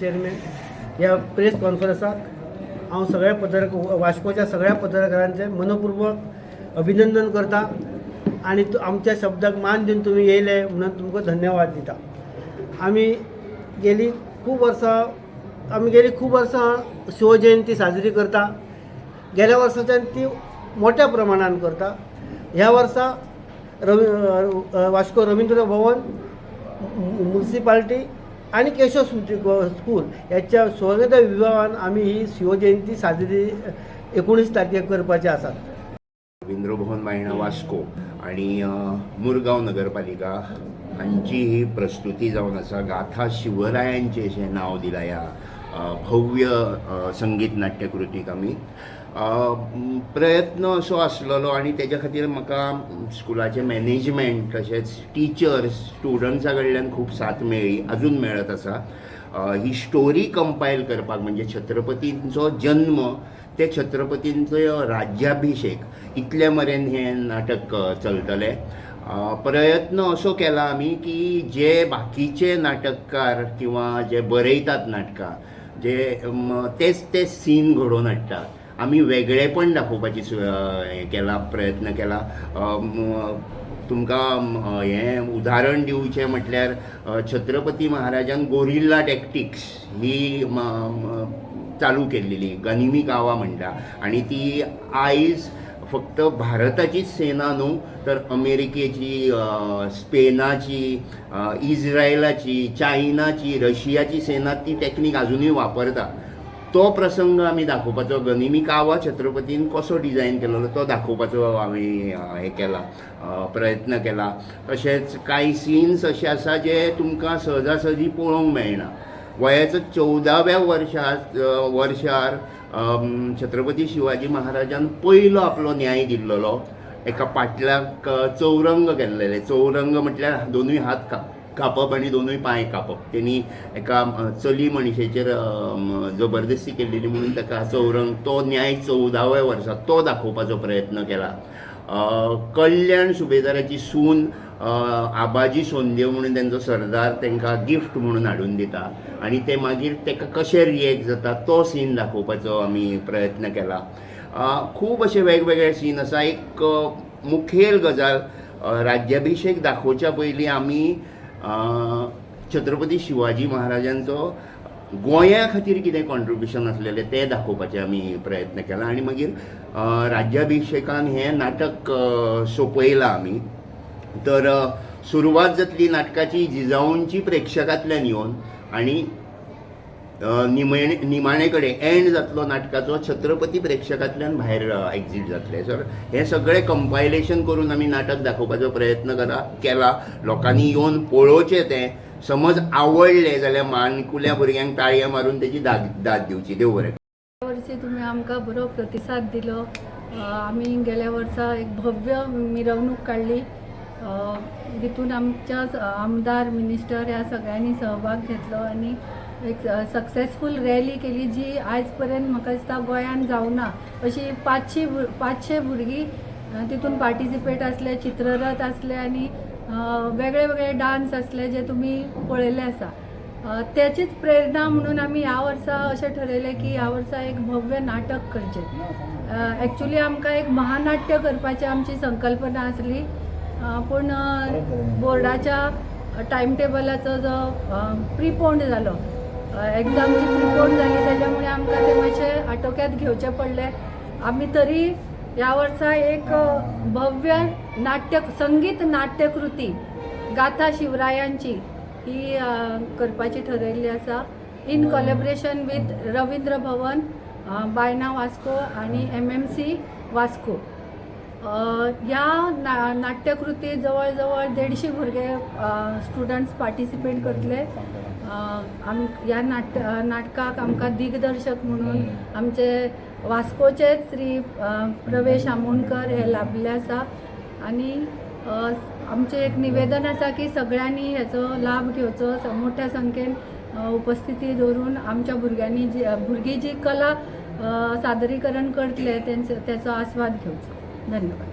Chairman. ह्या press कॉन्फरन्साक हांव सगळ्या पत्रकार, वास्कोच्या सगळ्या पत्रकारांचें मनपूर्वक अभिनंदन करता आनी आमच्या शब्दाक मान दिवन तुमी येयले म्हणून तुमकां धन्यवाद दिता. आमी गेली खूब वर्सां शिवजयंती साजरी करता. गेल्या वर्साच्यान ती मोठ्या प्रमाणान करता. ह्या वर्सा वास्को रवींद्र भवन, मुन्सिपाल्टी आनी केशव स्मृती स्कूल ह्याच्या संयुक्त विभागान आमी ही शिवजयंती साजरी 19 तारखेक करपाचे आसात. रवींद्र भवन बायणा वास्को आणि मुरगांव नगरपालिका हांची ही प्रस्तुती जावन आसा. गाथा शिवरायांचें अशें नांव दिलां ह्या भव्य संगीत नाट्यकृतीक. आमी प्रयत्न असो आसलेलो आनी तेज्या खातीर म्हाका स्कुलाचें मॅनेजमेंट तशेंच टिचर्स, स्टुडंट्सा कडल्यान खूब साथ मेळ्ळी, अजून मेळत आसा. ही स्टोरी कंपायल करपाक, म्हणजे छत्रपतींचो जन्म ते छत्रपतींचो राज्याभिषेक इतले मेरेन हें नाटक चलतलें. प्रयत्न असो केला आमी की जे बाकीचे नाटककार किंवा जे बरयतात नाटकां, जे तेच तेच सीन घडोवन हाडटा, आमी वेगळेपण दाखोवपाची हें केला, प्रयत्न केला. तुमकां हें उदाहरण दिवचें म्हटल्यार छत्रपती महाराजान गोरिल्ला टॅक्टिक्स ही चालू केल्लेली, गनिमी कावा म्हणटा, आनी ती आयज फक्त भारताचीच सेना न्हू तर अमेरिकेची, स्पेनाची, इस्रायलाची, चायनाची, रशियाची सेना ती टॅक्नीक अजुनूय वापरता. तो प्रसंग आमी दाखोवपाचो, गनिमी कावा छत्रपतीन कसो डिजायन केलेलो तो दाखोवपाचो आमी हें केला, प्रयत्न केला. तशेंच कांय सीन्स अशे आसा जे तुमकां सहजासहजी पळोवंक मेळना. वयाच्या 14व्या वर्सार छत्रपती शिवाजी महाराजान पयलो आपलो न्याय दिल्लोलो. एका पाटलाक चौरंग केल्लेले. चौरंग म्हटल्यार दोनूय हात कापप आनी दोनूय पांय कापप. तेणी एका चली मनशेचेर जबरदस्ती केल्लेली म्हणून ताका चौरंग, तो न्याय 14व्या वर्सा तो दाखोवपाचो प्रयत्न केला. कल्याण सुबेदाराची सून आबाजी सोनदेव म्हणून तेंचो सरदार तांकां गिफ्ट म्हणून हाडून दिता आनी ते मागीर ताका कशें रिएक्ट जाता तो सीन दाखोवपाचो आमी प्रयत्न केला. खूब अशे वेगवेगळे सीन आसा. एक मुखेल गजाल, राज्याभिषेक दाखोवच्या पयलीं आमी छत्रपती शिवाजी महाराजांचो गोंया खातीर कितें कॉन्ट्रिब्युशन आसलेलें तें दाखोवपाचें आमी प्रयत्न केला आनी मागीर राज्याभिषेकान हें नाटक सोंपयलां आमी. तर सुरवात जातली नाटकाची जिजाऊंची प्रेक्षकांतल्यान येवन आनी निमाणे कडेन एंड जातलो नाटकाचो, छत्रपती प्रेक्षकांतल्यान भायर एक्झीट जातले. सर, हें सगळें कंपायलेशन करून आमी नाटक दाखोवपाचो प्रयत्न केला. लोकांनी येवन पळोवचें तें. समज आवडलें जाल्यार माणकुल्या भुरग्यांक ताळयो मारून तेची दाद दाद दिवची. देव बरें. वर्सी तुमी आमकां बरो प्रतिसाद दिलो. आमी गेल्या वर्सा एक भव्य मिरवणूक काडली, जितून आमच्या आमदार, मिनिस्टर ह्या सगळ्यांनी सहभाग घेतलो आनी एक सक्सेसफूल रॅली केली, जी आयज पर्यंत म्हाका दिसता गोंयान जावना अशी. 500 भुरगीं तितून पार्टिसिपेट आसले. चित्ररथ आसले आनी वेगळे वेगळे डान्स आसले जे तुमी पळयल्ले आसा. त्याचीच प्रेरणा म्हणून आमी ह्या वर्सा अशें ठरयलें की ह्या वर्सा एक भव्य नाटक करचें. एक्चुली आमकां एक महानाट्य करपाची आमची संकल्पना आसली, पूण बोर्डाच्या टायम टेबलाचो जो प्रिपोंड जालो, एग्जामची प्रिपोंड जाली, त्याच्यामुळे आमकां ते मातशें आटोक्यात घेवचें पडलें. आमी तरी ह्या वर्सा एक भव्य नाट्य, संगीत नाट्यकृती गाथा शिवरायांची ही करपाची ठरयल्ली आसा, इन कॉलेबरेशन विथ रवींद्र भवन बायना वास्को आनी एमएमसी वास्को. ह्या नाट्यकृतीत जवळ जवळ 150 भुरगे, स्टुडंट्स पार्टिसिपेट करतले. आम ह्या नाटकाक आमकां दिग्दर्शक म्हणून आमचे वास्कोचेच श्री प्रवेश आमोणकर हे लाभले आसा आनी आमचें एक निवेदन आसा की सगळ्यांनी हेचो लाभ घेवचो, मोठ्या संख्येन उपस्थिती दवरून आमच्या भुरग्यांनी जी भुरगीं जी कला सादरीकरण करतले तेंचो तेचो आस्वाद घेवचो. धन्यवाद.